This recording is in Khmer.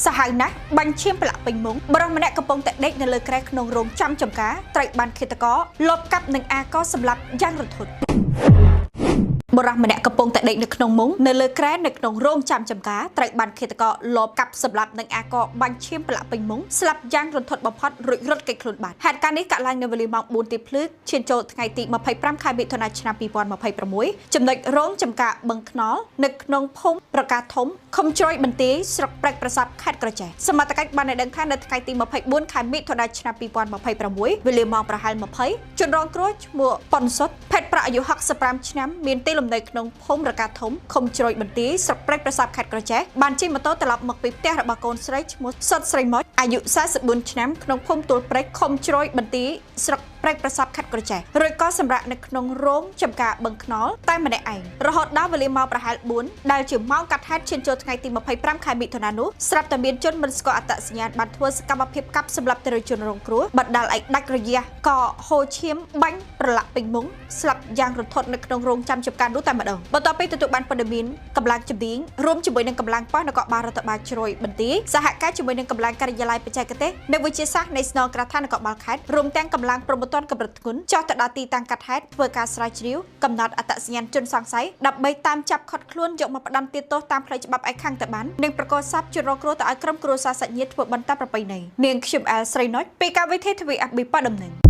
សាហាវណាស់បាញ់ឈាមប្រឡាក់ពេញមុខបុរសម្នាក់កំពុងតែដេកនៅលើគ្រែក្នុងរោងចាំចំការត្រូវបានឃាតករលបកាប់និងអាកសម្លាប់យ៉ាងរន្ធត់។ បុរសម្នាក់កំពុងតែដេកនៅក្នុងមុងនៅលើគ្រែនៅក្នុងរោងចាំចំការត្រូវបានឃាតករលបកាប់សម្លាប់និងអាកបាញ់ឈាមប្រឡាក់ពេញមុងស្លាប់យ៉ាងរន្ធត់បំផុតរួចរត់គេចខ្លួនបាត់។ ហេតុការណ៍នេះកើតឡើងនៅវេលាម៉ោង4ទីភ្លឺឈានចូលថ្ងៃទី25ខែមិថុនាឆ្នាំ2026ចំណុចរោងចំការបឹងខ្នល់នៅក្នុងភូមិប្រកាធំឃុំជ្រោយបន្ទាយស្រុកព្រែកប្រសពខេត្តក្រចេះ។ សមត្ថកិច្ចបានឲ្យដឹងថានៅថ្ងៃទី24ខែមិថុនាឆ្នាំ2026វេលាម៉ោងប្រហែល20ជនរងគ្រោះឈ្មោះប៉ុនសុតភេទប្រុសអាយុ65ឆ្នាំមានទីលំនៅក្នុងភូមិរកាធំឃុំជ្រោយបន្ទាយស្រុកព្រែកប្រសពខេត្តក្រចេះបានជិះម៉ូតូត្រឡប់មកពីផ្ទះរបស់កូនស្រីឈ្មោះសុតស្រីមុចអាយុ44ឆ្នាំក្នុងភូមិទួលព្រែកឃុំជ្រោយបន្ទាយស្រុកព្រែកប្រសពខេត្តក្រចេះរួចក៏សម្រាកនៅក្នុងរោងចំការបឹងខ្នល់តែម្នាក់ឯងរហូតដល់វេលាម៉ោងប្រហែល4ដែលជាម៉ោងកាត់ហេតុឈានចូលថ្ងៃទី25ខែមិថុនានោះស្រាប់តែមានជនមិនស្គាល់អត្តសញ្ញាណបានធ្វើសកម្មភាពកាប់សម្លាប់ទៅជនរងគ្រោះបណ្ដាលឲ្យដាច់រយះក៏ហូរឈាមបាញ់ប្រឡាក់ពេញមុខស្លាប់យ៉ាងរន្ធត់នៅក្នុងរោងចាំចំការនោះតែម្ដង។ បន្ទាប់ពីទទួលបានព័ត៌មានកម្លាំងជំនាញរួមជាមួយនឹងកម្លាំងប៉ុស្តិ៍នគរបាលរដ្ឋបាលជ្រោយបន្ទាយសហការជាមួយនឹងកម្លាំងការិយាល័យបច្ចេកទេសនិងវិទ្យាសាស្ត្រនៃស្នងការដ្ឋាននគរបាលខេត្តរួមទាំងកម្លាំងព្រហ្មទណ្ឌកម្រិតធ្ងន់ចុះទៅដល់ទីតាំងកាត់ហេតុធ្វើការស្រាវជ្រាវកំណត់អត្តសញ្ញាណជនសង្ស័យដើម្បីតាមចាប់ឃាត់ខ្លួនយកមកផ្ដន្ទាទោសតាមផ្លូវច្បាប់ឯខាងតបាននិងប្រកបសពជនរងគ្រោះទៅឲ្យក្រុមគ្រួសារសាច់ញាតិធ្វើបន្តប្រពៃណី។ នាងខ្ញុំអែលស្រីណុចពីកម្មវិធី TV FB ប៉ដំណឹង។